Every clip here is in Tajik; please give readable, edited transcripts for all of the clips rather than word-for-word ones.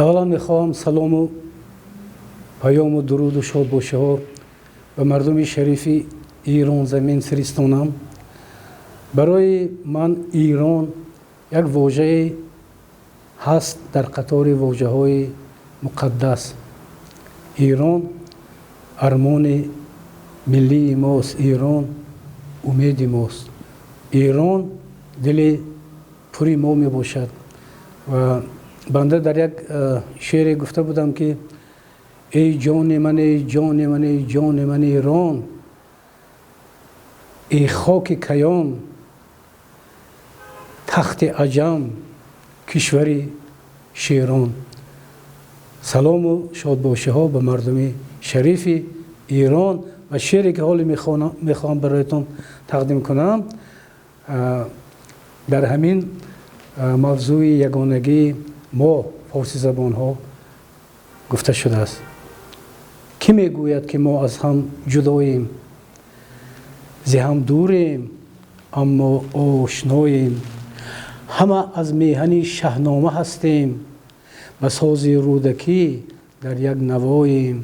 Аввалан мехоҳам салому паёму дуруду шодбошиҳо ба мардуми шарифи Иронзамин фиристонам. Барои ман Ирон як вожае ҳаст дар қатори вожаҳои муқаддас. Ирон армони миллии мост, Ирон умеди мост, Ирон дили пури мо мебошад. Ва банда дар як шеъре гуфта будам, ки эй ҷони ман, эй ҷони ман, эй ҷони ман Ирон, эй хоки Каён, тахти Аҷам, кишвари шерон. Салому шодбошиҳо ба мардуми шарифи Ирон. Ва шеъре ки ҳоле мехоҳам бароятон тақдим кунам, дар ҳамин мавзӯи ягонагии мо форсизабонҳо гуфта шудааст. Кӣ мегӯяд, ки мо аз ҳам ҷудоем? Зи ҳам дурем, аммо ошноем. Ҳама аз меҳани Шаҳнома ҳастем, ба сози Рӯдакӣ дар як навоем.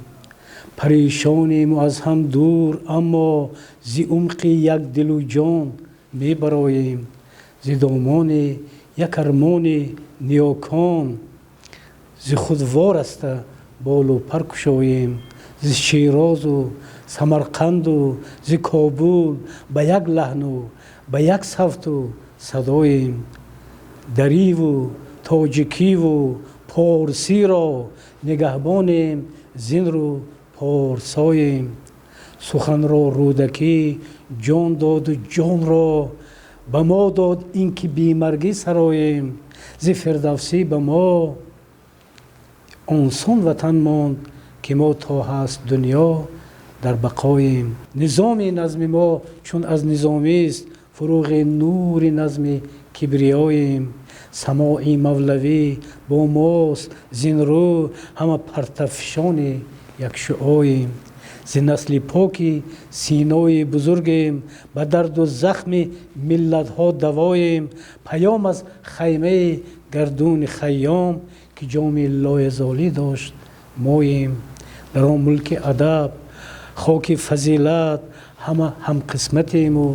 Парешонему аз ҳам дур, аммо зи умқи як дилу ҷон мебароем. Зи домони як армони ниёкон зи худ вораста болу пар кушоем. Зи Шерозу Самарқанду зи Кобул ба як лаҳну ба як савту садоем. Дариву тоҷикиву порсиро нигаҳбонем, зин рӯ порсоем. Суханро Рӯдакӣ ҷон доду ҷонро ба мо дод, ин ки бемаргӣ сароем. Зи Фирдавсӣ ба мо онсон ватан монд, ки мо то ҳаст дунё дар бақоем. Низоми назми мо чун аз Низомист, фуруғи нури назми кибриёем. Самои Мавлавӣ бо мост, зин рӯ ҳама партавфишони як шуоем. Зи насли поки Синои бузургем, ба дарду захми миллатҳо давоем. Паём аз хаймаи гардуни Хайём, ки ҷоми лоязолӣ дошт, моем. Дар он мулки адаб, хоки фазилат, ҳама ҳамқисматему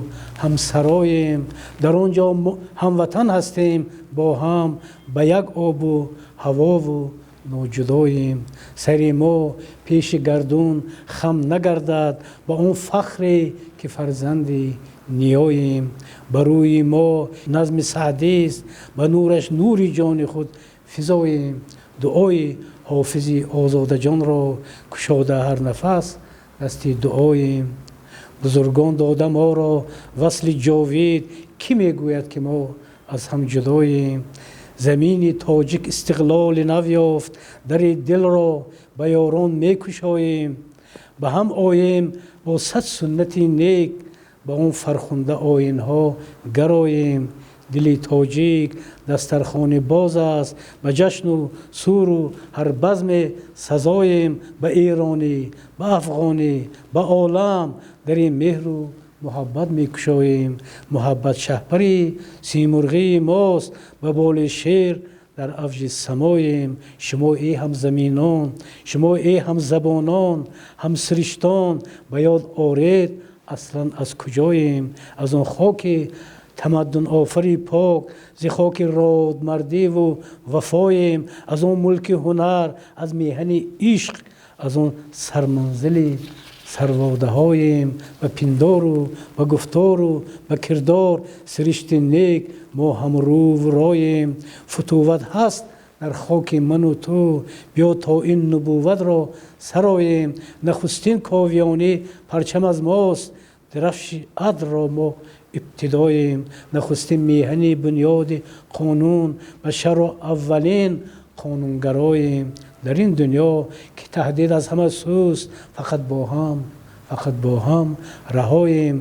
ҳамсароем. Дар он ҷо ҳамватан ҳастем бо ҳам, ба як обу ҳавову ноҷудоем. Сари мо пеши гардун хам нагардад ба он фахре, ки фарзанди ниёем. Ба рӯи мо назми Саъдист, ба нураш нури ҷони худ физоем. Дуои Ҳофизи озодаҷонро кушода ҳар нафас дасти дуоем. Бузургон дода моро васли ҷовид, кӣ мегӯяд, ки мо аз ҳам ҷудоем? Замини тоҷик истиқлоли нав ёфт, дари дилро ба ёрон мекушоем. Ба ҳам оем бо сад суннати нек, ба он фархунда оинҳо гароем. Дили тоҷик дастархони боз аст, ба ҷашну суру ҳар базме сазоем. Ба эронӣ, ба афғонӣ, ба олам дари меҳру муҳаббат мекушоем. Муҳаббат шаҳпари симурғии мост, ба боли шер дар авҷи самоем. Шумо эй ҳамзаминон, шумо эй ҳамзабонон, ҳамсириштон, ба ёд оред, аслан аз куҷоем. Аз он хоки тамаддунофари пок, зи хоки родмардиву вафоем. Аз он мулки ҳунар, аз меҳани ишқ, аз он сарманзили сарводаҳоем. Ба пиндору ба гуфтору ба кирдор сиришти нек мо ҳамрӯву роем. Футувват ҳаст дар хоки ману ту, биё то ин нубувватро сароем. Нахустин ковиёнӣ парчам аз мост, дирафши адлро мо ибтидоем. Нахустин меҳани бунёди қонун, ба шаръу аввалин қонунгароем. Дар ин дунё ки таҳдид аз ҳама сӯст, фақат бо ҳам, фақат бо ҳам раҳоем.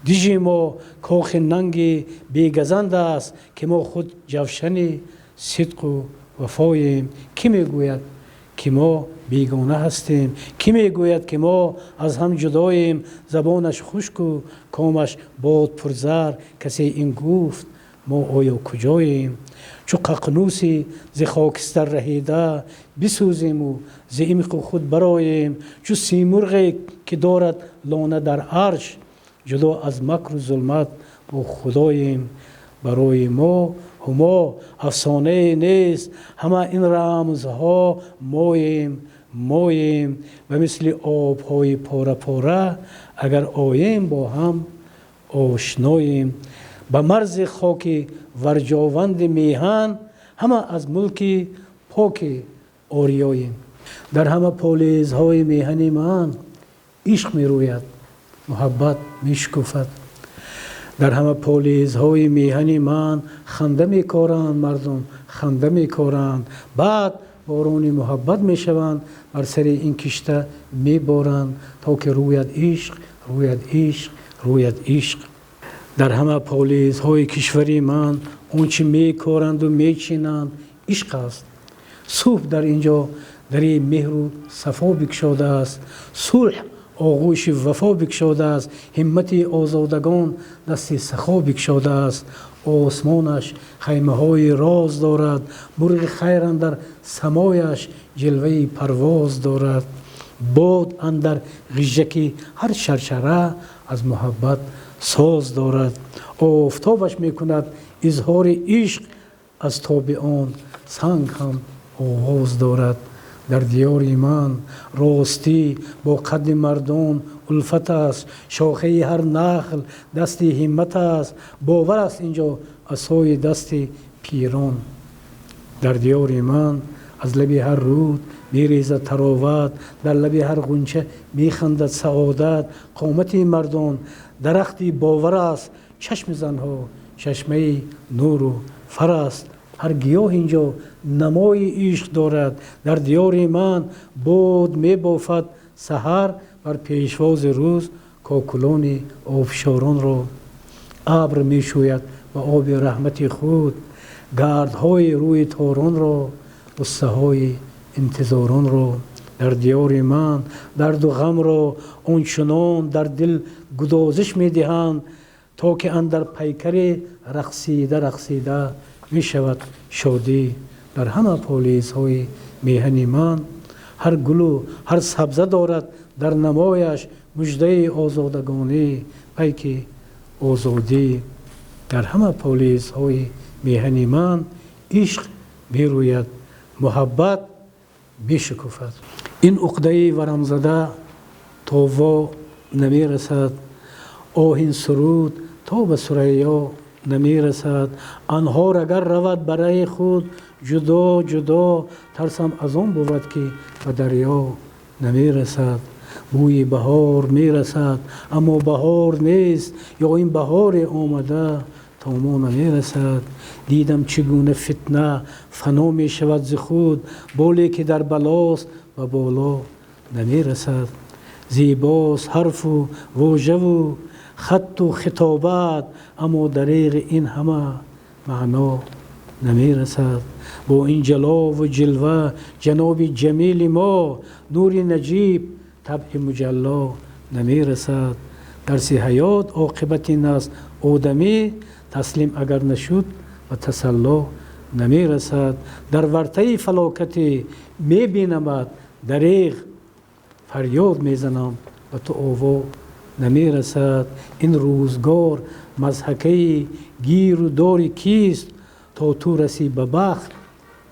Дижи мо кохи нанги бегазанд аст, ки мо худ ҷавшани сидқу вафоем. Кӣ мегӯяд, ки мо бегона ҳастем? Кӣ мегӯяд, ки мо аз ҳам ҷудоем? Забонаш хушку комаш бод пурзар, касе ин гуфт, мо оё куҷоем? Чу қақнуси зи хокистар раҳида, бисӯзему зи имқи худ бароем. Чу симурғе ки дорад лона дар арш, ҷудо аз макру зулмат бо худоем. Барои мо ҳумо афсонае нест, ҳама ин рамзҳо моем, моем. Ба мисли обҳои пора-пора, агар оем бо ҳам ошноем. Ба марзи хоки варҷованди меҳан, ҳама аз мулки поки ориёем. Дар ҳама полизҳои меҳани ман ишқ мерӯяд, муҳаббат мешукуфад. Дар ҳама полизҳои меҳани ман ханда мекоранд мардум, ханда мекоранд. Баъд борони муҳаббат мешаванд, бар сари ин кишта меборанд, то ки рӯяд ишқ, рӯяд ишқ, рӯяд ишқ. Дар ҳама полизҳои кишвари ман он чи мекоранду мечинанд ишқ аст. Субҳ дар ин ҷо дари меҳру сафо бикшодааст, сулҳ оғӯши вафо бикшодааст, ҳиммати озодагон дасти сахо бикшодааст. Осмонаш хаймаҳои роз дорад, мурғи хайр андар самояш ҷилваи парвоз дорад. Бод андар ғижжаки ҳар шаршара аз муҳаббат соз дорад. Офтобаш мекунад изҳори ишқ, аз тоби он санг ҳам оғоз дорад. Дар диёри ман ростӣ бо қадди мардон улфат аст, шохаи ҳар нахл дасти ҳиммат аст, бовар аст инҷо асои дасти пирон. Дар диёри ман аз лаби ҳар руд мерезад тароват, дар лаби ҳар ғунча механдад саодат. Қомати мардон дарахти бовар аст, чашми занҳо чашмаи нуру фар аст. Ҳар гиёҳ инҷо намои ишқ дорад. Дар диёри ман бод мебофад саҳар, бар пешвози рӯз кокулони обшоронро. Абр мешӯяд ба оби раҳмати худ гардҳои рӯи торонро, ғуссаҳои интизоронро. Дар диёри ман дарду ғамро ончунон дар дил гудозиш медиҳанд, то ки андар пайкаре рақсида рақсида мешавад шодӣ. Дар ҳама полизҳои меҳани ман ҳар гулу ҳар сабза дорад дар намояш муждаи озодагонӣ, пайки озодӣ. Дар ҳама полизҳои меҳани ман ишқ мерӯяд, муҳаббат мешукуфад. Ин уқдаи варамзада то во намерасад, оҳин суруд то ба сурайё намерасад. Анҳор агар равад ба раи худ ҷудо ҷудо, тарсам аз он бувад ки ба дарё намерасад. Бӯи баҳор мерасад, аммо баҳор нест, ё ин баҳоре омада то мо намерасад. Дидам чӣ гуна фитна фано мешавад зи худ, боле ки дар балост ба боло намерасад. Зебост ҳарфу вожаву хатту хитобат, аммо дареғи ин ҳама маъно намерасад. Бо ин ҷалову ҷилва ҷаноби ҷамили мо, нури наҷиб табъи муҷалло намерасад. Дарси ҳаёт оқибат ин аст одамӣ, таслим агар нашуд ба тасалло намерасад. Дар вартаи фалокате мебинамад дареғ, фарёд мезанам ба ту ово намерасад. Ин рӯзгор мазҳакаи гиру дори кист, то ту расӣ ба бахт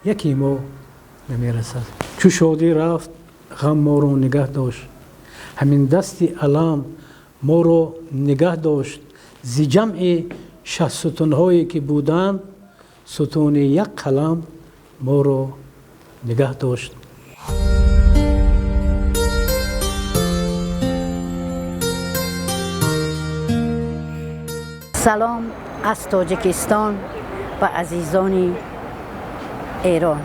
яке мо намерасад. Чу шодӣ рафт ғам моро нигаҳ дошт, ҳамин дасти алам моро нигаҳ дошт. Зи ҷамъи шаҳсутунҳое ки буданд, сутуни як қалам моро нигаҳ дошт. Салом аз Тоҷикистон ба азизони Эрон.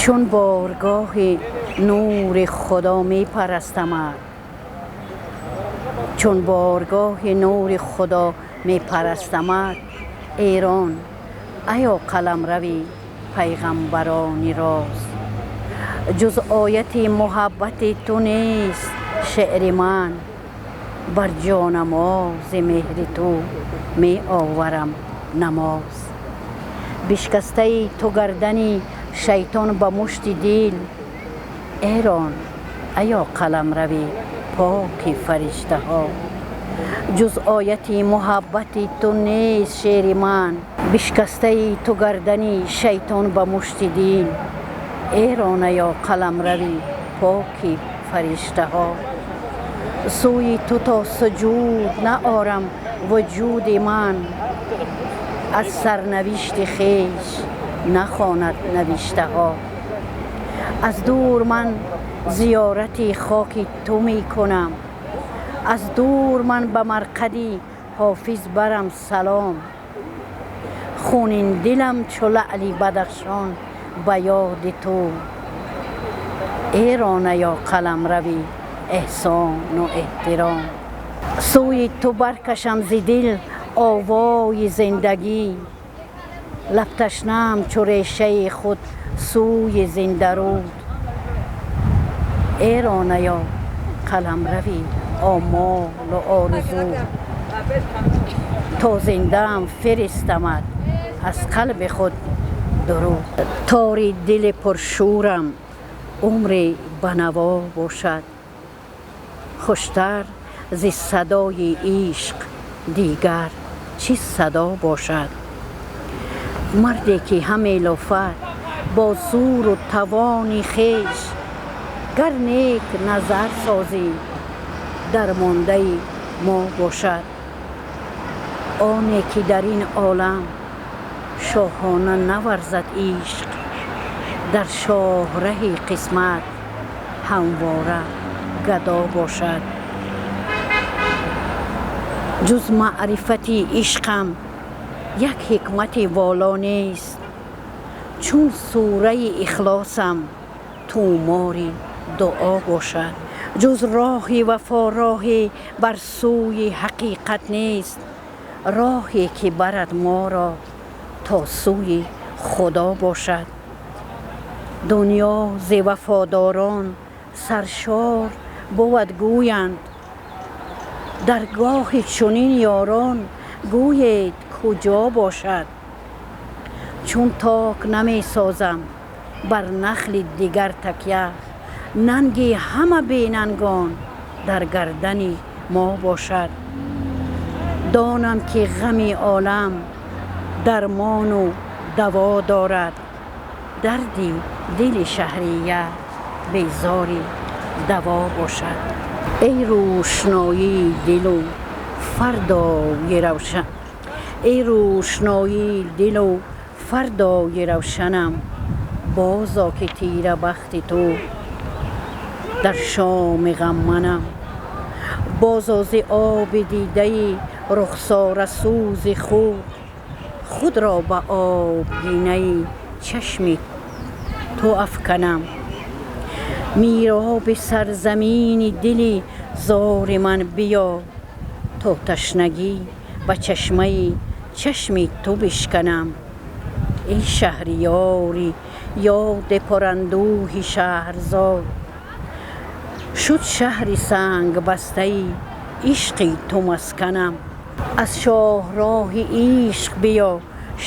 Чун боргоҳи нури Худо мепарастамад, чун боргоҳи нури Худо мепарастамад, Эрон аё қаламрави пайғамбарони роз. Ҷуз ояти муҳаббати ту нест шеъри ман, бар ҷонамози меҳри ту меоварам намоз. Бишкастаи ту гардани шайтон ба мушти дил. Эрон, аё қаламрави поки фариштаҳо. Ҷуз ояти муҳаббати ту нест шеъри ман. Бишкастаи ту гардани шайтон ба мушти дил. Эрон, аё қаламрави поки фариштаҳо. Сӯи ту то суҷуд наорам вуҷуди ман. Аз сарнавишти хеш нахонад навиштаҳо. Аз дур ман зиёрати хоки ту мекунам. Аз дур ман ба марқади ҳофиз барам салом. Хунин дилам чу лаъли Бадахшон ба ёди ту. Эрон, аё қаламрави эҳсону эҳтиром. Сӯи ту баркашам зи дил овои зиндагӣ. Лабташнам чу решаи худ сӯи зиндаруд. Эрон, аё қаламрави омолу орзу. То зиндаам фиристамад аз қалби худ дуруд. Тори дили пуршӯрам умре ба наво бошад. Хуштар зи садои ишқ дигар чӣ садо бошад? Марде ки ҳаме лофад бо зӯру тавони хеш, гар нек назар созӣ, дармондаи мо бошад. Оне ки дар ин олам шоҳона наварзад ишқ, дар шоҳраҳи қисмат ҳамвора гадо бошад. Ҷуз маърифати ишқам як ҳикмати воло нест. Чун сураи Ихлосам тумори дуо бошад. Ҷуз роҳи вафо роҳе бар сӯи ҳақиқат нест. Роҳе ки барад моро то сӯи Худо бошад. Дунё зи вафодорон саршор бувад, гӯянд. Даргоҳи чунин ёрон гӯед куҷо бошад? Чун ток намесозам бар нахли дигар такя, нанги ҳама бенангон дар гардани мо бошад. Донам ки ғами олам дармону даво дорад. Дарди дили шаҳрия безори даво бошад. Эй рӯшноии дилу фардои равшан, эй рӯшноии дилу фардои равшанам, бозо ки тира бахти ту дар шоми ғам манам. Бозо зи оби дидаи рухсора сӯзи худ, худро ба обгинаи чашми ту афканам. Мироби сарзамини дили зори ман биё, то ташнагӣ ба чашмаи чашми ту бишканам. Эй шаҳриёри ёди пурандӯҳи шаҳрзод, шуд шаҳри сангбастаи ишқи ту масканам. Аз шоҳроҳи ишқ биё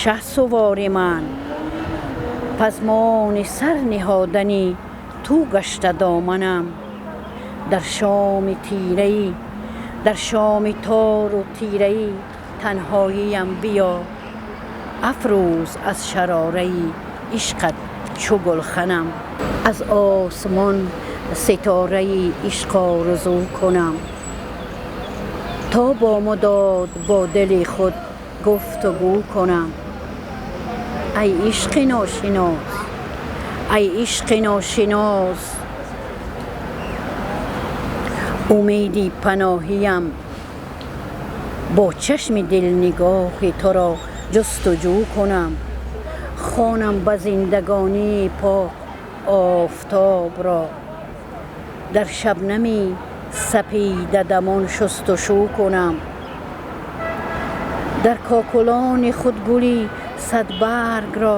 шаҳсувори ман, пазмони сар ниҳодани ту гашта доманам. Дар шоми тираӣ, дар шоми тору тираӣ танҳоиям биё, афрӯз аз шарораи ишқат чу гулханам. Аз осмон ситораи ишқ орзу кунам, то бо мудод бо дили худ гуфтугӯ кунам. Ай ишқи ношинос, ай ишқи ношинос, умеди паноҳиям, бо чашми дил нигоҳи туро ҷустуҷӯ кунам. Хонам ба зиндагонии пок офтобро, дар шабнами сапеда дамон шустушӯ кунам. Дар кокулони худ гули садбаргро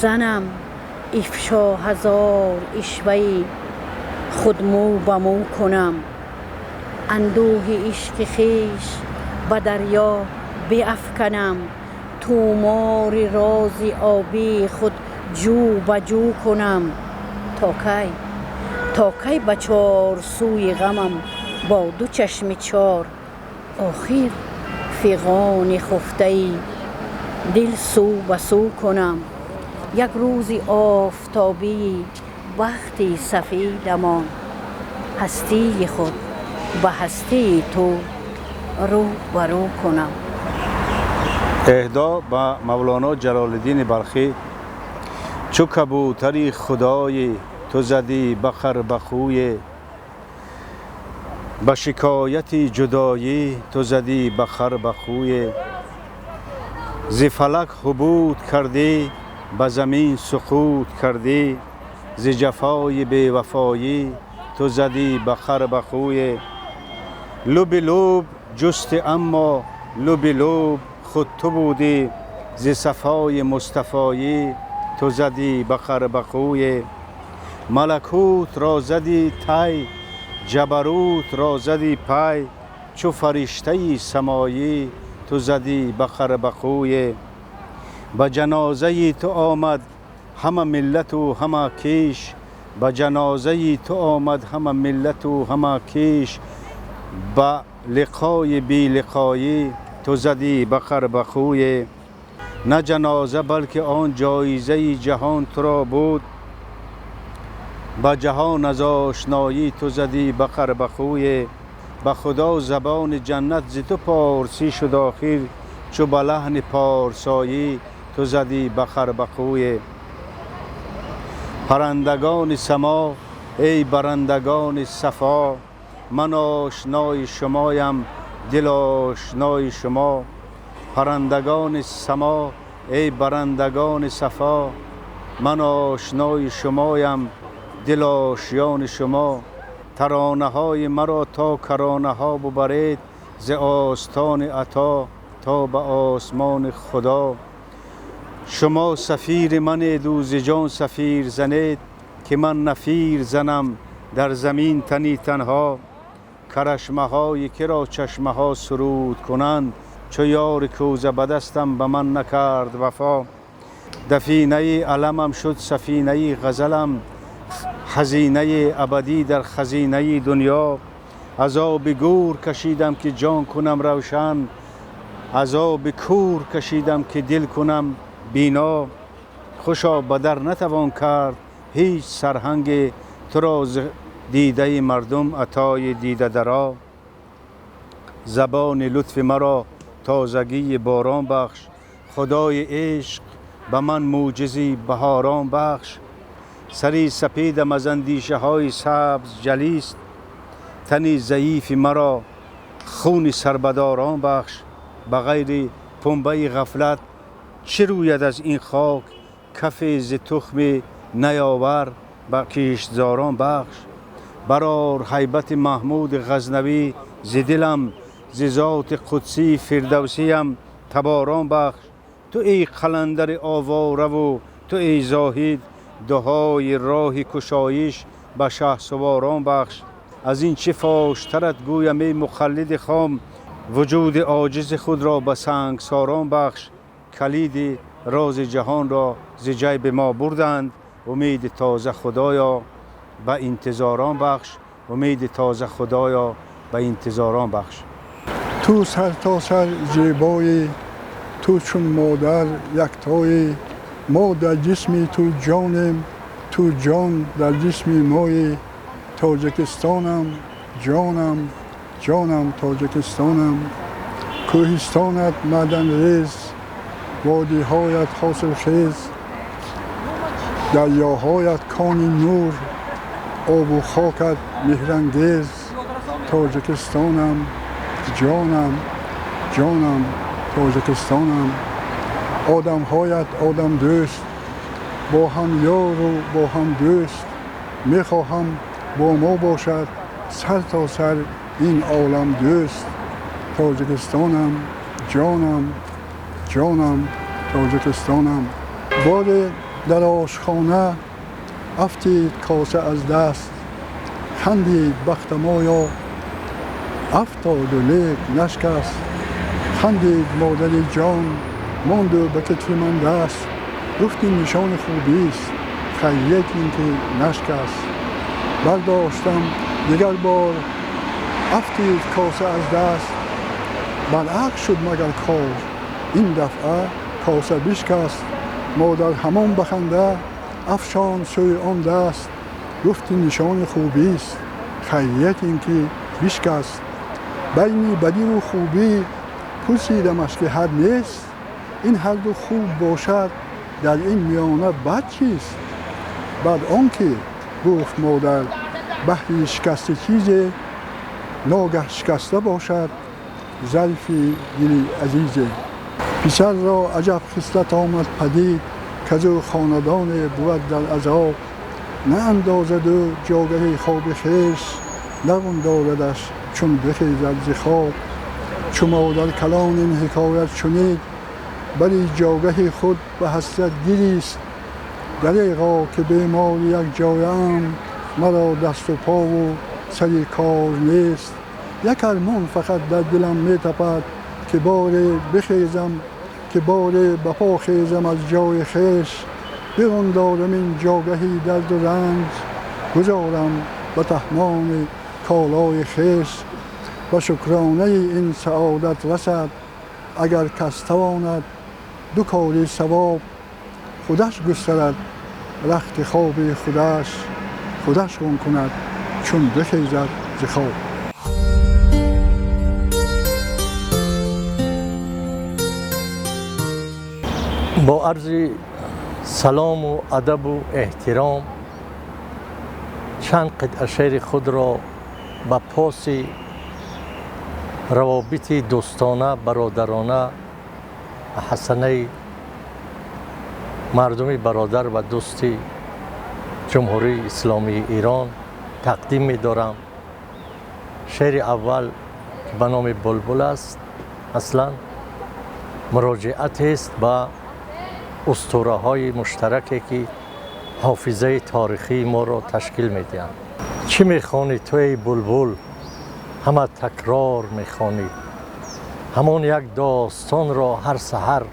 занам, ифшо ҳазор ишваи худ мӯ ба мӯ кунам. Андӯҳи ишқи хеш ба дарё биафканам, Тумори рози обии худ ҷӯ ба ҷӯ кунам. То кай, то кай ба чорсӯи ғамам бо ду чашми чор, охир фиғони хуфтаи дил сӯ ба сӯ кунам. Як рӯзи офтобии бахти сафедамон, ҳастии худ ба ҳастии ту рӯ ба рӯ кунам. Эҳдо ба Мавлоно Ҷалолиддини Балхӣ. Чу кабӯтари худоӣ ту задӣ ба харбахӯе, ба шикояти ҷудоӣ ту задӣ ба харбахӯе. Зи фалак ҳубут кардӣ, ба замин суқут кардӣ, зи ҷафои бевафоӣ ту задӣ ба харбахӯе. Луби луб ҷусти, аммо луби луб худ ту будӣ, зи сафои мустафоӣ ту задӣ ба харбахӯе. Малакут ро задӣ тай, ҷабарут ро задӣ пай, чу фариштаи самоӣ ту задӣ ба харбахӯе. Ба ҷанозаи ту омад ҳама миллату ҳама киш, ба ҷанозаи ту омад ҳама миллату ҳама киш, ба лиқои белиқоӣ ту задӣ ба харбахӯе. На ҷаноза, балки он ҷоизаи ҷаҳон туро буд, ба ҷаҳон аз ошноӣ ту задӣ ба харбахӯе. Ба худо забони ҷаннат зи ту порсӣ шуд охир, чу ба лаҳни порсоӣ ту задӣ ба харбахӯе. Паррандагони само, эй барандагони сафо, ман ошнои шумоям, дил ошнои шумо. Паррандагони само, эй барандагони сафо, ман ошнои шумоям, дил ошёни шумо. Таронаҳои маро то каронаҳо бубаред, зи остони ато то ба осмони худо. Шумо сафири манеду зи ҷон сафир занед, ки ман нафир занам дар замин тани танҳо. Карашмаҳое киро чашмаҳо суруд кунанд, чу ёри кӯза ба дастам ба ман накард вафо. Дафинаи аламам шуд сафинаи ғазалам, хазинаи абадӣ дар хазинаи дунё. Азоби гӯр кашидам ки ҷон кунам равшан, азоби кӯр кашидам ки дил кунам бино. Хушо ба дар натавон кард ҳеҷ сарҳанге, туро дидаи мардум атои дидадаро. Забони лутфи маро тозагии борон бахш, худои ишқ ба ман мӯъҷизи баҳорон бахш. Сари сапедам аз андешаҳои сабз ҷалист, тани заифи маро хуни сарбадорон бахш. Ба ғайри пунбаи ғафлат чӣ рӯяд аз ин хок, кафе зи тухми наёвар ба киштзорон бахш. Барор ҳайбати Маҳмуди Ғазнавӣ зи дилам, зи зоти қудсии фирдавсиям таборон бахш. Ту эй қаландари овораву ту эй зоҳид, дуҳои роҳи кушоиш ба шаҳсуворон бахш. Аз ин чӣ фоштарат гӯям эй муқаллиди хом, вуҷуди оҷизи худро ба сангсорон бахш. Калиди рози ҷаҳонро зи ҷайби мо бурданд, умеди тоза худоё ба интизорон бахш. Умеди тоза худоё ба интизорон бахш. Ту сар то сар зебоӣ, ту чун модар яктоӣ, мо дар ҷисми ту ҷонем, ту ҷон дар ҷисми моӣ. Тоҷикистонам, ҷонам, ҷонам Тоҷикистонам. Кӯҳистонат маъданрез, водиҳоят ҳосилхез, дарёҳоят кони нур, обу хокат меҳрангез. Тоҷикистонам, ҷонам, ҷонам Тоҷикистонам. Одамҳоят одамдӯст, бо ҳам ёру бо ҳам дӯст. Мехоҳам бо мо бошад сар то сар ин олам дӯст. Тоҷикистонам, ҷонам, ҷонам Тоҷикистонам. Боре дар ошхона афтид коса аз даст, хандид бахтамоё афтоду лек нашкаст. Хандид модари ҷон, монд ва ба китфи ман даст. Гуфт ин нишони хубист, хайрият ин ки нашкаст. Бардоштам дигар бор, афтид коса аз даст. Баръакс шуд магар кор, ин дафъа коса бишкаст. Модар ҳамон баханда афшонд сӯи он даст. Гуфт ин нишони хубист, хайрият ин ки бишкаст. Байни бадӣ ва хубӣ пурсидамаш ки ҳад нест. Ин ҳар ду хуб бошад, дар ин миёна бад чист? Баъд он ки гуфт модар баҳри шикасти чизе, ногаҳ шикаста бошад зарфи дили азизе. Писарро аҷаб хислат омад падид, казу хонадоне бувад дар азоб. На андозаду ҷогаҳи хоби хеш, нағундорадаш чун бихезад зи хоб. Чу модар калон ин ҳикоят шунид, бари ҷогаҳи худ ба ҳасрат гирист. Дареғо ки бемори як ҷояам, маро дасту пову сари кор нест. Як армон фақат дар дилам метапад, ки боре бихезам, ки боре ба по хезам аз ҷои хеш. Бигундорам ин ҷогаҳи дарду ранҷ, гузорам ба таҳмони колои хеш. Ба шукронаи ин саодат расад, агар кас тавонад ду кори савоб. Худаш густарад рахти хоби худаш, худаш гум кунад чун бихезад зи хоб. Бо арзи салому адабу эҳтиром чанд қитъа шеъри худро ба поси равобити дӯстона, бародарона ва ҳасанаи мардуми бародар ва дӯсти Ҷумҳурии Исломии Эрон тақдим медорам. Шеъри аввал ки ба номи Булбул аст, аслан муроҷиатест ба устураҳои муштараке ки ҳофизаи таърихии моро ташкил медиҳанд. Чӣ мехонӣ ту эй булбул? Ҳама такрор мехонӣ. Ҳамон як достонро ҳар саҳар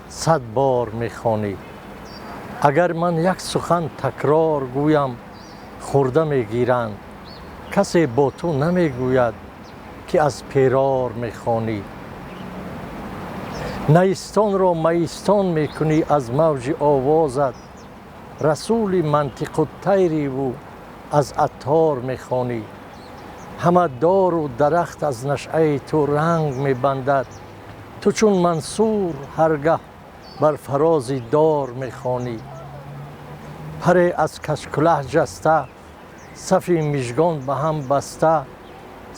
100 бор мехонӣ. Агар ман як сухан такрор гӯям, хурда мегиранд. Касе бо ту намегӯяд ки аз перор мехонӣ. Найистонро маистон мекунӣ аз мавҷи овозат. Расули мантиқу тайриву аз аттор мехонӣ. Ҳама дору дарахт аз нашъаи ту ранг мебандад. Ту чун Мансур ҳаргаҳ бар фарози дор мехонӣ. Паре аз кашкулаҳ ҷаста, сафи мижгон ба ҳам баста,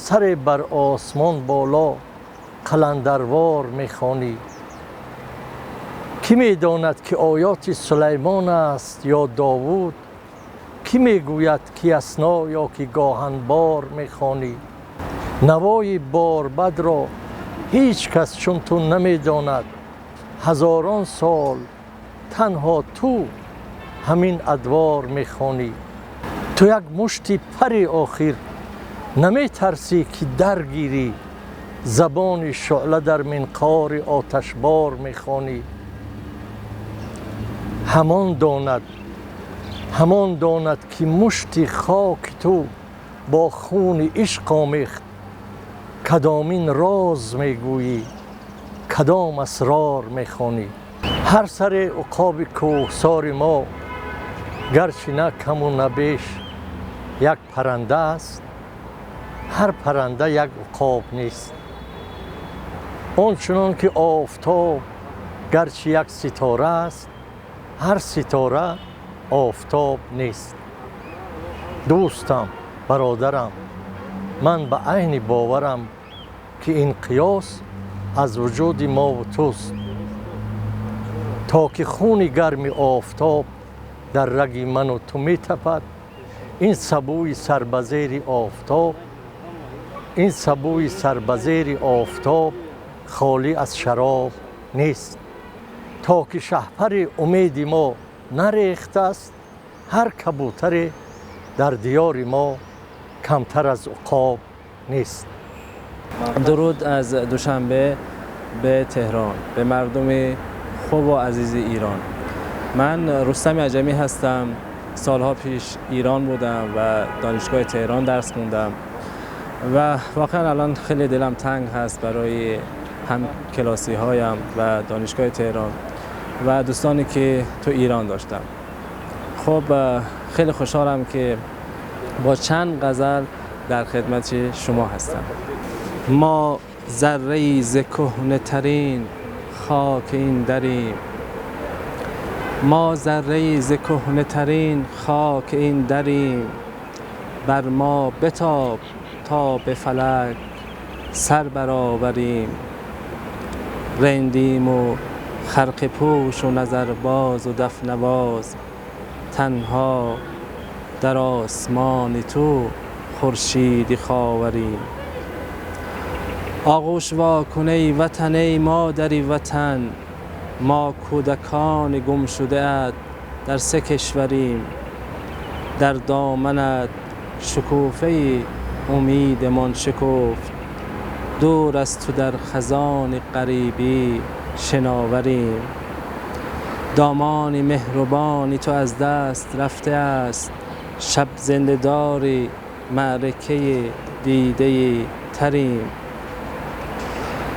саре бар осмон боло қаландарвор мехонӣ. Кӣ медонад ки оёти Сулаймон аст ё Довуд? Кӣ мегӯяд ки асно ё ки гоҳанбор мехонӣ? Навои борбадро ҳеҷ кас чун ту намедонад. Ҳазорон сол танҳо ту ҳамин адвор мехонӣ. Ту як мушти пари охир наметарсӣ ки даргирӣ. Забони шӯъла дар минқори оташбор мехонӣ. Ҳамон донад ки мушти хоки ту бо хуни ишқ омехт. Кадомин роз мегӯӣ, кадом асрор мехонӣ. Ҳар сари уқоби кӯҳсори мо гарчи на каму на беш як паранда аст, ҳар паранда як уқоб нест. Он чунон ки офтоб гарчи як ситора аст, ҳар ситора офтоб нест. Дӯстам, бародарам, ман ба айни боварам ки ин қиёс аз вуҷуди мову туст. То ки хуни гарми офтоб дар раги ману ту метапад, ин сабӯи сарбазери офтоб, ин сабӯи сарбазери офтоб холӣ аз шароб нест. То ки шаҳпари умеди мо нарехтааст, ҳар кабутаре дар диёри мо камтар аз уқоб нест. Дуруд аз Душанбе ба Теҳрон, ба мардуми خوب و عزیز ایران. من رستم عجمی هستم. سالها پیش ایران بودم و دانشگاه تهران درس خوندم و واقعا الان خیلی دلم تنگ هست برای هم کلاسی هایم و دانشگاه تهران و دوستانی که تو ایران داشتم. خب خیلی خوشحالم که با چند غزل در خدمت شما هستم. ما ذره‌ای ز کهنه‌ترین خاک این دریم، ما ذره‌ای ز کهنه‌ترین خاک این دریم، بر ما بتاب تا به فلک سر برآوریم. رندیم و خرقه پوش و نظرباز و دف نواز، تنها در آسمان تو خورشید خاوریم. آغوش وا کن ای وطن ای مادری وطن، ما کودکان گم شده ات در سه کشوریم. در دامنت شکوفه امیدمان شکفت، دور از تو در خزان غریبی شناوریم. دامان مهربانی تو از دست رفته است، شب زنده داری معرکه دیده تریم.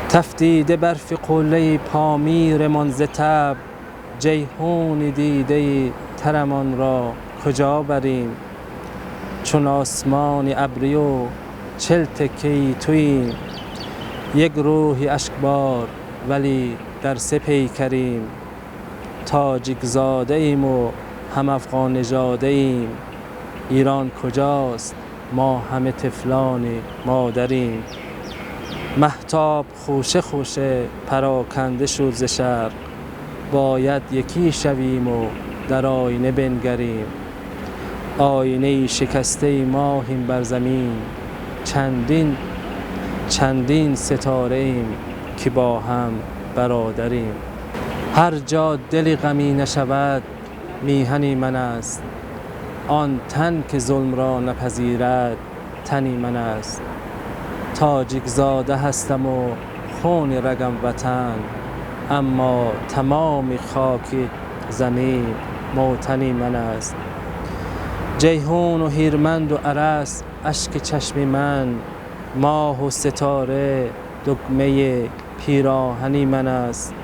تفتیده برف قله پامیرمان ز تب، جیحون دیده ترمان را کجا بریم. چون آسمان ابری و 40 تکه‌ای توییم، یک روح اشکبار ولی در سه پیکریم. تاجیک زاده ایم و هم افغان نژاده ایم، ایران کجاست ما همه طفلان مادریم. مهتاب خوشه خوشه پراکنده شد ز شرق، باید یکی شویم و در آینه بنگریم. آینه شکسته ماهیم بر زمین، چندین چندین ستاره ایم که با هم برادریم. هر جا دل غمی نشود میهنی من است، آن تن که ظلم را نپذیرد تنی من است. تاجیک زاده هستم و خون رگم وطن، اما تمام خاک زمین موطنی من است. جیحون و هیرمند و ارس اشک چشم من، ماه و ستاره دگمه پیراهنی من است.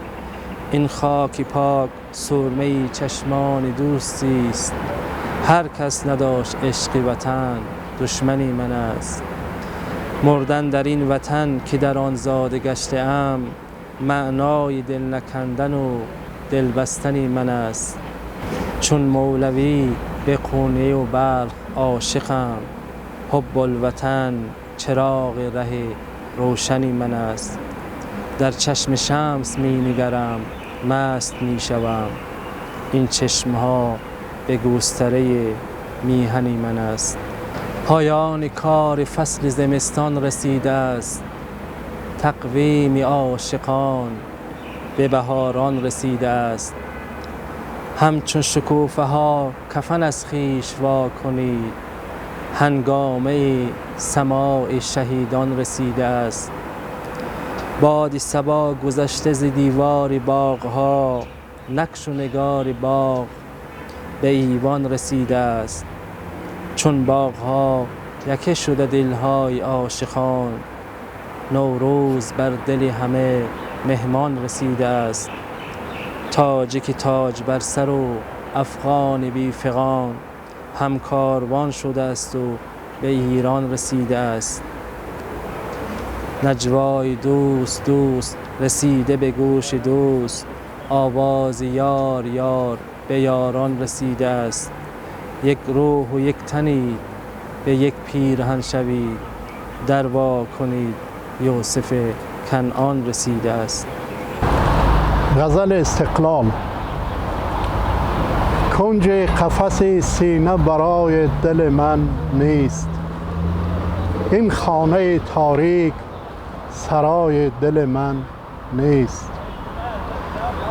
این خاک پاک سرمه چشمان دوستی است، هر کس نداشت عشق وطن دشمنی من است. مردن در این وطن که در آن زاده گشته ام، معنای دل نکندن و دل بستنی من است. چون مولوی به قونیه و بلخ عاشقم، حب الوطن چراغ ره روشنی من است. در چشم شمس می نگرم مست می شوم، این چشمها به گوستره میهنی من است. پایان کار فصل زمستان رسیده است، تقویم عاشقان به بهاران رسیده است. همچون شکوفه ها کفن از خویش وا کنید، هنگامه سماع شهیدان رسیده است. باد صبا گذشته ز دیوار باغها، نقش و نگار باغ به ایوان رسیده است. چون باغها یکی شده دلهای عاشقان، نوروز بر دل همه مهمان رسیده است. تاجیک تاج بر سر و افغان بی فغان، همکاروان شده است و به ایران رسیده است. نجوای دوست دوست رسیده به گوش دوست، آواز یار یار به یاران رسیده است. یک روح و یک تنید به یک پیرهن شوید، در وا کنید یوسف کنعان رسیده است. غزل استقلال. کنج قفس سینه برای دل من نیست، این خانه تاریک سرای دل من نیست.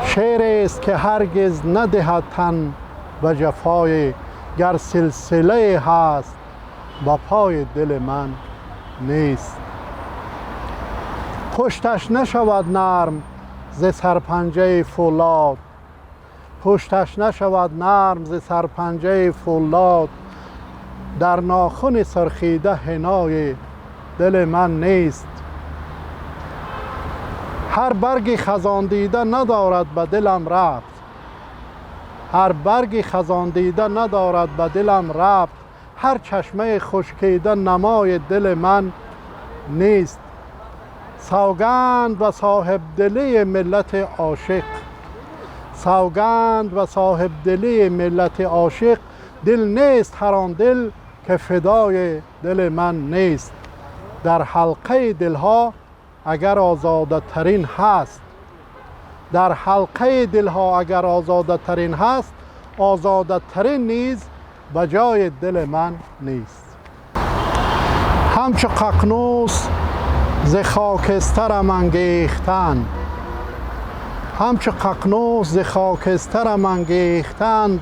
شعر است که هرگز ندهد تن به جفای، گر سلسله هست با پای دل من نیست. پشتش نشود نرم ز سرپنجه فولاد، پشتش نشود نرم ز سرپنجه فولاد. در ناخن سرخیده حنای دل من نیست، هر برگ خزان دیده ندارد به دلم ربط. هر برگ خزان دیده ندارد به دلم ربط، هر چشمه خشکیده نمای دل من نیست. سوگند و صاحب دلی ملت عاشق، سوگند و صاحب دلی ملت عاشق، دل نیست هر آن دل که فدای دل من نیست. در حلقه دلها اگر آزاده ترین هست، در حلقه دلها اگر آزاده ترین هست، آزاده ترین نیز به جای دل من نیست. همچو ققنوس ز خاکسترم انگیختند، همچو ققنوس ز خاکسترم انگیختند،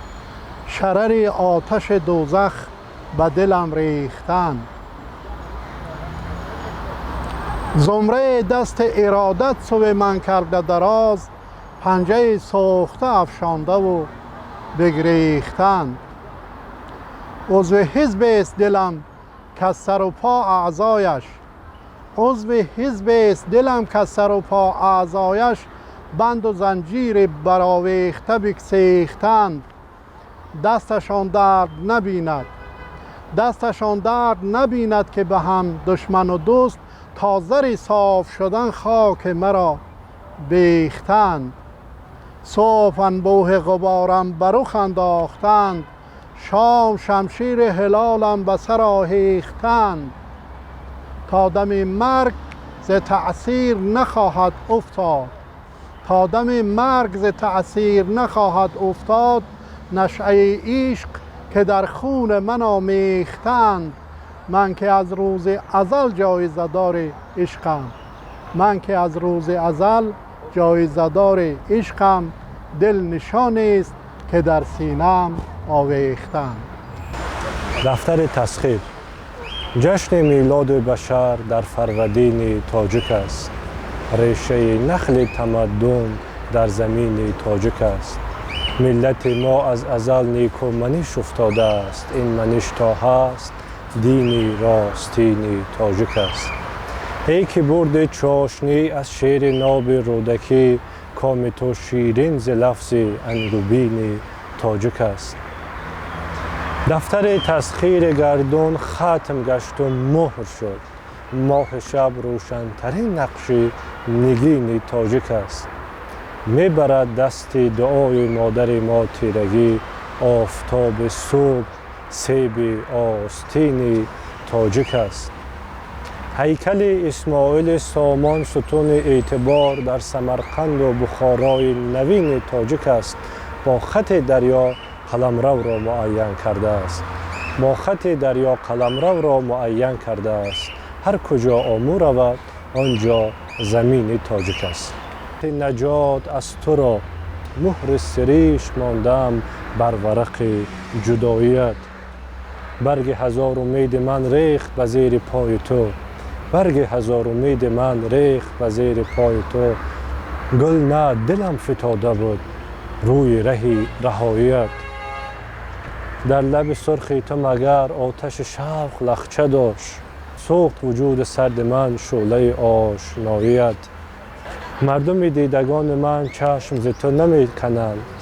شرر آتش دوزخ به دلم ریختند. زمره دست ارادت سوی من کرده دراز، پنجه سوخته افشانده و بگریختند. عضو حزب است دلم که سر و پا اعضایش، عضو حزب است دلم که سر و پا اعضایش، بند و زنجیر برآویخته بگسیختند. دستشان درد نبیند، دستشان درد نبیند که به هم دشمن و دوست، تا زر صاف شدن خاک مرا بیختند. صبح انبوه غبارم بر رخ انداختند، شام شمشیر هلالم به سر آهیختند. تا دم مرگ ز تأثیر نخواهد افتاد، تا دم مرگ ز تأثیر نخواهد افتاد، نشأه عشق که در خون من آمیختند. من که از روز ازل جایزه دار عشقم، من که از روز ازل جایزه دار عشقم، دل نشانی است که در سینه‌ام آویختند. дафтари тасхир. Ҷашни милоди башар дар Фарвардини тоҷик аст. Решаи нахли тамаддун дар замини тоҷик аст. Миллати мо аз азал некуманиш уфтодааст. Ин маниш то ҳаст дини ростини тоҷик аст. Эй ки бурди чошнӣ аз шери ноби Рӯдакӣ, коми ту ширин зи лафзи ангубини тоҷик аст. Дафтари тасхири гардун хатм гашту муҳр шуд. Моҳи шаб рӯшантарин нақши нигини тоҷик аст. Мебарад дасти дуои модари мо тирагӣ, офтоби субҳ себи остини тоҷик аст. Ҳайкали Исмоили Сомон сутуни эътибор дар Самарқанду Бухорои навини тоҷик аст. Бо хати дарё қаламравро муайян кардааст. Бо хати дарё қаламравро муайян кардааст. Ҳар куҷо Омӯ равад, он ҷо замини тоҷик аст. Наҷот аз туро муҳри сириш мондам бар варақи ҷудоият. Барги ҳазор умеди ман рехт ба зери пои ту. Барги ҳазор умеди ман рехт ба зери пои ту. Гул на дилам фитода буд рӯи раҳи раҳоият. Дар лаби сурхи ту магар оташи шавқ лахча дошт. Сӯхт вуҷуди сарди ман шӯълаи ошноият. Мардуми дидагони ман чашм зи ту намекананд.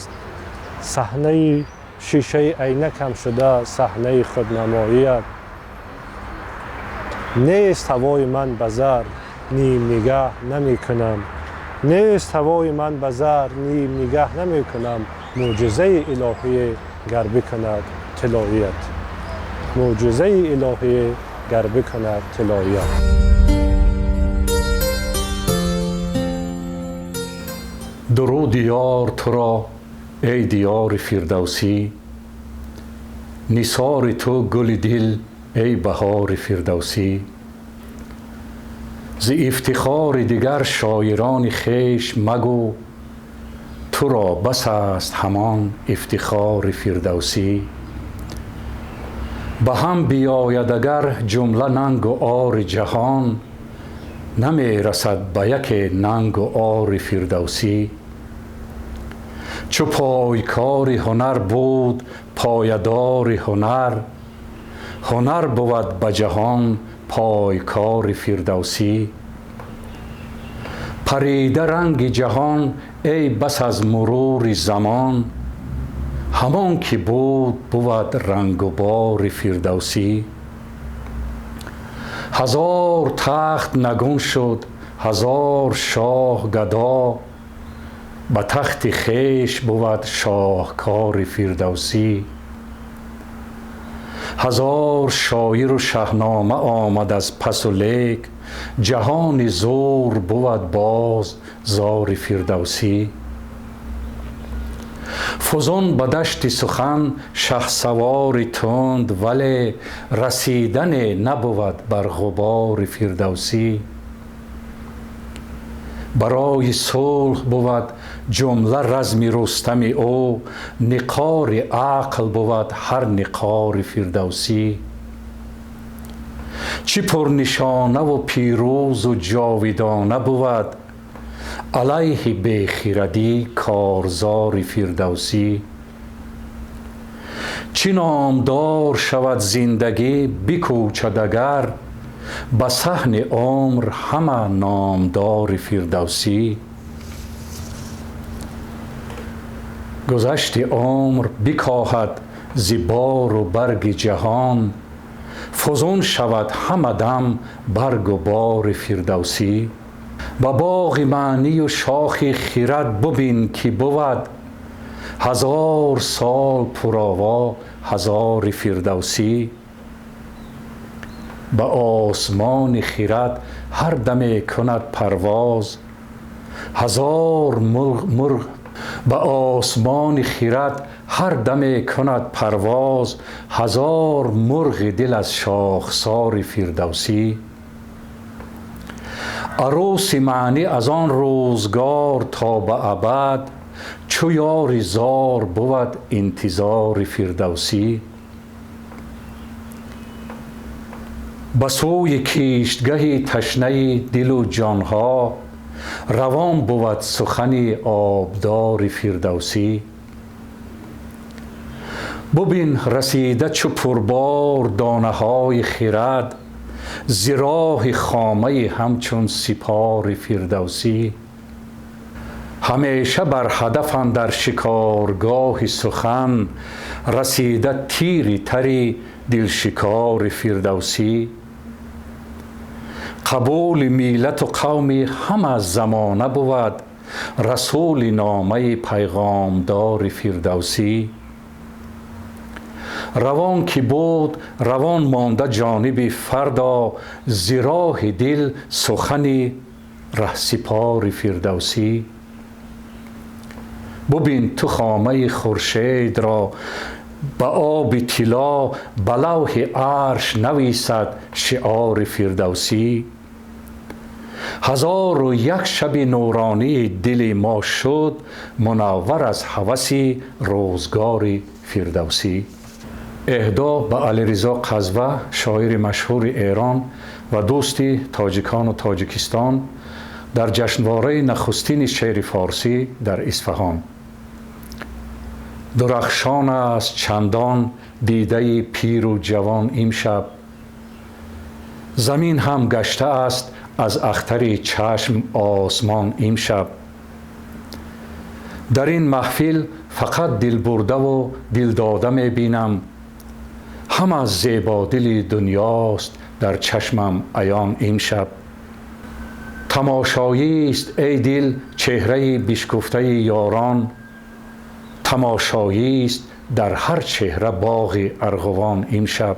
Саҳнаи шишаи айнакам шуда саҳнаи худнамоият. Нест ҳавои ман ба зар ним нигаҳ намекунам. Нест ҳавои ман ба зар ним нигаҳ намекунам. Мӯъҷизаи илоҳие гар бикунад тилоият. Мӯъҷизаи илоҳие гар бикунад тилоият. Дуруди ёр туро эй диёри фирдавсӣ, нисори ту гули дил эй баҳори фирдавсӣ. Зи ифтихори дигар шоирони хеш магӯ, туро бас аст ҳамон ифтихори фирдавсӣ. Ба ҳам биёяд агар ҷумла нангу ори ҷаҳон, Намерасад ба яке нангу ори фирдавсӣ. Чу пойкори ҳунар буд поядори ҳунар, ҳунар бувад ба ҷаҳон пойкори фирдавсӣ. Парида ранги ҷаҳон эй бас аз мурури замон, ҳамон ки буд бувад рангу бори фирдавсӣ. Ҳазор тахт нагун шуд, ҳазор шоҳ гадо, ба тахти хеш бувад шоҳкори фирдавсӣ. Ҳазор шоиру шаҳнома омад аз пасу лек, ҷаҳони зур бувад боз зори фирдавсӣ. Фузун ба дашти сухан шаҳсавори тунд, вале расидане набувад бар ғубори фирдавсӣ. Барои сулҳ бувад ҷумла разми рустами ӯ, ниқори ақл бувад ҳар ниқори фирдавсӣ. Чӣ пурнишонаву пирӯзу ҷовидона бувад, алайҳи бехирадӣ корзори фирдавсӣ. Чӣ номдор шавад зиндагӣ бикӯчад агар, ба саҳни умр ҳама номдори фирдавсӣ. Гузашти умр бикоҳад зи бору барги ҷаҳон, фузун шавад ҳама дам баргу бори фирдавсӣ. Ба боғи маънию шохи хирад бубин ки бувад, ҳазор сол пурово ҳазори фирдавсӣ. Ба осмони хирад ҳар даме кунад парвоз, ҳазор мурғ ба осмони хирад ҳар даме кунад парвоз, ҳазор мурғи дил аз шохсори фирдавсӣ. Арӯси маънӣ аз он рӯзгор то ба абад, чу ёри зор бувад интизори фирдавсӣ. Ба сӯи киштгаҳи ташнаи дилу ҷонҳо, равон бувад сухани обдори фирдавсӣ. Бубин расида чу пурбор донаҳои хирад, зи роҳи хомаи ҳамчун сипори фирдавсӣ. Ҳамеша бар ҳадаф андар шикоргоҳи сухан, расида тири тари дилшикори фирдавсӣ. Қабули миллату қавми ҳама замона бувад, расули номаи пайғомдори фирдавсӣ. Равон ки буд равон монда ҷониби фардо, зи роҳи дил сухани раҳсипори фирдавсӣ. Бубин ту хомаи хуршедро ба оби тилло, ба лавҳи арш нависад шиори фирдавсӣ. Ҳазору як шаби нуронии дили мо шуд, мунаввар аз ҳаваси рӯзгори фирдавсӣ. Эҳдо ба Алиризо Қазва, шоири машҳури Эрон ва дӯсти тоҷикону Тоҷикистон, дар ҷашнвораи нахустини шеъри форсӣ дар Исфаҳон. Дурахшон аст чандон дидаи пиру ҷавон имшаб, замин ҳам гаштааст аз ахтари чашм осмон имшаб. Дар ин маҳфил фақат дилбурдаву дилдода мебинам, ҳама зебодили дунёст дар чашмам аён имшаб. Тамошоист эй дил чеҳраи бишкуфтаи ёрон, тамошоист дар ҳар чеҳра боғи арғувон имшаб.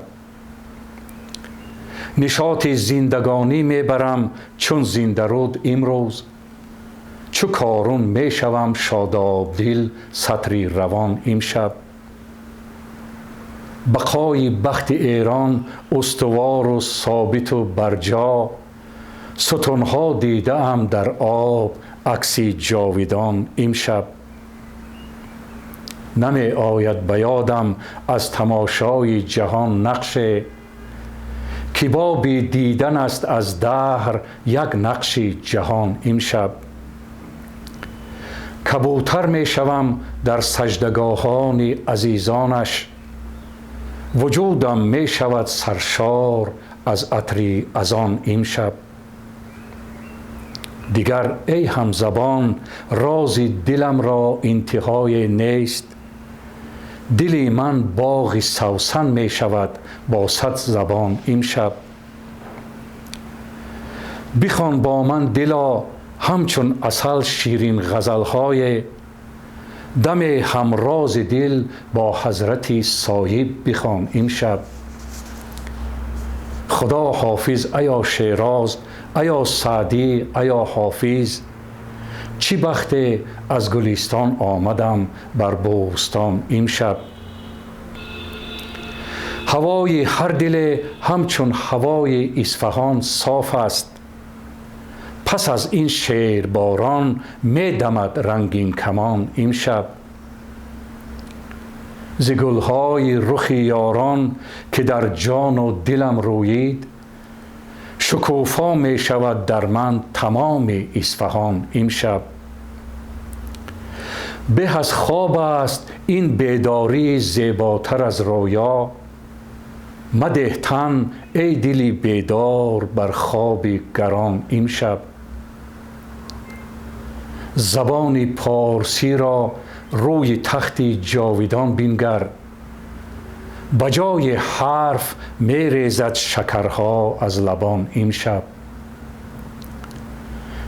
Нишоти зиндагонӣ мебарам чун зиндаруд имрӯз, чу корун мешавам шодобдил сатри равон имшаб. Бақои бахти Эрон устувору собиту барҷо, сутунҳо дидаам дар об акси ҷовидон имшаб. Намеояд ба ёдам аз тамошои ҷаҳон нақше, Ки боби дидан аст аз даҳр як нақши ҷаҳон имшаб. Кабутар мешавам дар саҷдагоҳони азизонаш, вуҷудам мешавад саршор аз атри азон имшаб. Дигар эй ҳамзабон, рози диламро интиҳое нест, дили ман боғи савсан мешавад бо 100 забон имшаб. Бихон бо ман дило ҳамчун асал ширин ғазалҳое, даме ҳамрози дил бо ҳазрати соҳиб бихон имшаб. Худо ҳофиз аё Шероз, аё Саъдӣ, аё Ҳофиз, чӣ бахте аз гулистон омадам бар бӯстон имшаб. Ҳавои ҳар диле ҳамчун ҳавои Исфаҳон соф аст, пас аз ин шерборон медамад рангин камон имшаб. Зи гулҳои рухи ёрон ки дар ҷону дилам рӯид, шукуфо мешавад дар ман тамоми Исфаҳон имшаб. Беҳ аз хоб аст ин бедории зеботар аз рӯё, мадеҳ тан эй дили бедор бар хоби гарон имшаб. Забони порсиро рӯи тахти ҷовидон бингар, ба ҷои ҳарф мерезад шакарҳо аз лабон имшаб.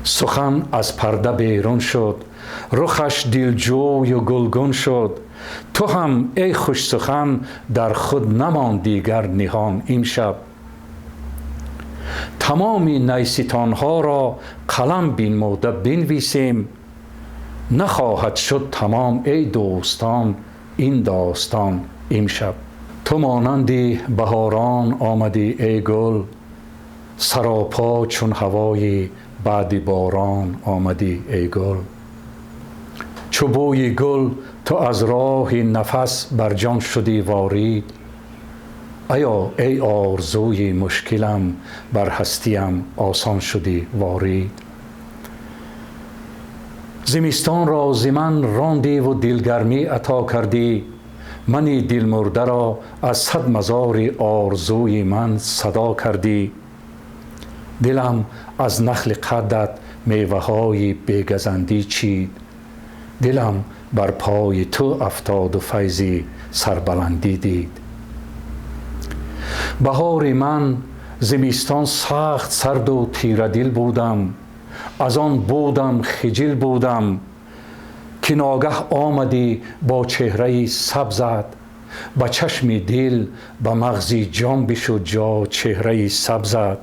Сухан аз парда берун шуд, рухаш дилҷӯю гулгун шуд, ту ҳам эй хушсухан дар худ намон дигар ниҳон имшаб. Тамоми найситонҳоро қалам бинмуда бинвисем, нахоҳад шуд тамом эй дӯстон ин достон имшаб. Ту монанди баҳорон омадӣ эй гул, саропо чун ҳавои баъди борон омадӣ эй гул. Чу бӯи гул ту аз роҳи нафас бар ҷон шудӣ ворид, аё эй орзуи мушкилам бар ҳастиям осон шудӣ ворид. Зимистонро зи ман рондиву дилгармӣ ато кардӣ, мани дилмурдаро аз 100 мазори орзуи ман садо кардӣ. Дилам аз нахли қаддат меваҳои бегазандӣ чид, дилам бар пои ту афтоду файзи сарбаландӣ дид. Баҳори ман зимистон сахт сарду тирадил будам, аз он будам хиҷил будам, ки ногаҳ омадӣ бо чеҳраи сабзат, ба чашми дил ба мағзи ҷон бишуд ҷо чеҳраи сабзат.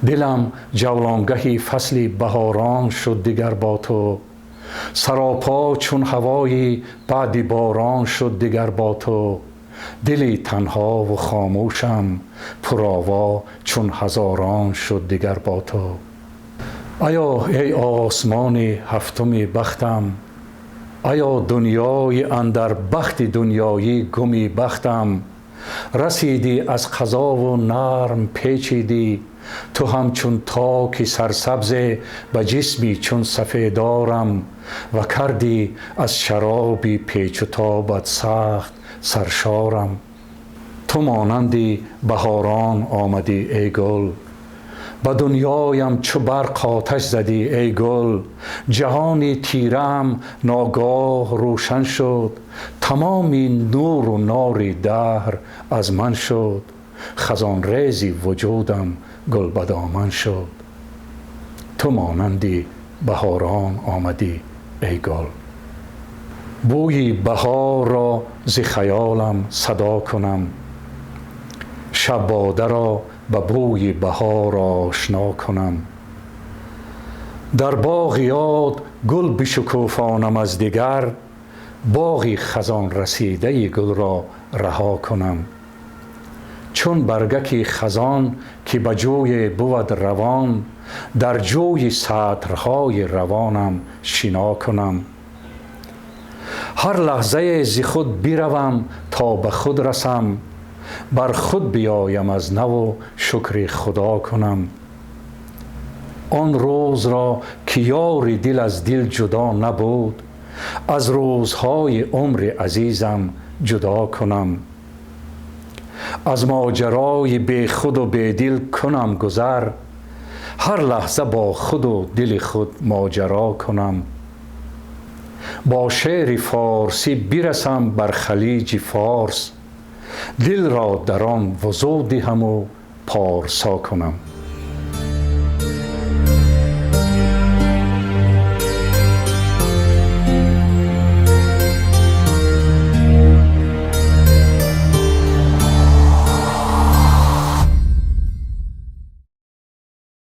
Дилам ҷавлонгаҳи фасли баҳорон шуд дигар бо ту, саропо чун ҳавои баъди борон шуд дигар бо ту. Дили танҳову хомӯшам пурово чун ҳазорон шуд дигар бо ту. Аё эй осмони ҳафтуми бахтам, аё дунёи андар бахти дунёӣ гуми бахтам, расидӣ аз қазову нарм печидӣ, ту ҳамчун токи сарсабзе ба ҷисми чун сафедорам, ва кардӣ аз шароби печутобат сахт саршорам. Ту монанди баҳорон омадӣ эй гул, ба дунёям чу барқ оташ задӣ эй гул. Ҷаҳони тираам ногоҳ рӯшан шуд, тамоми нуру нори даҳр аз ман шуд, хазонрези вуҷудам гулбадоман шуд. Ту монанди баҳорон омадӣ эй гул. Бӯи баҳорро зи хаёлам садо кунам, шаббодаро ба бӯи баҳор ошно кунам. Дар боғи ёд гул бишукуфонам аз дигар, боғи хазон расидаи гулро раҳо кунам. Чун баргаки хазон ки ба ҷӯе бувад равон, дар ҷӯи сатрҳои равонам шино кунам. Ҳар лаҳзае зи худ биравам то ба худ расам, Бар худ биёям аз наву шукри Худо кунам. Он рӯзро ки ёри дил аз дил ҷудо набуд, аз рӯзҳои умри азизам ҷудо кунам. Аз моҷарои бехуду бедил кунам гузар, ҳар лаҳза бо худу дили худ моҷаро кунам. Бо шеъри форсӣ бирасам бар халиҷи форс, дилро дар он вузӯ диҳаму порсо кунам.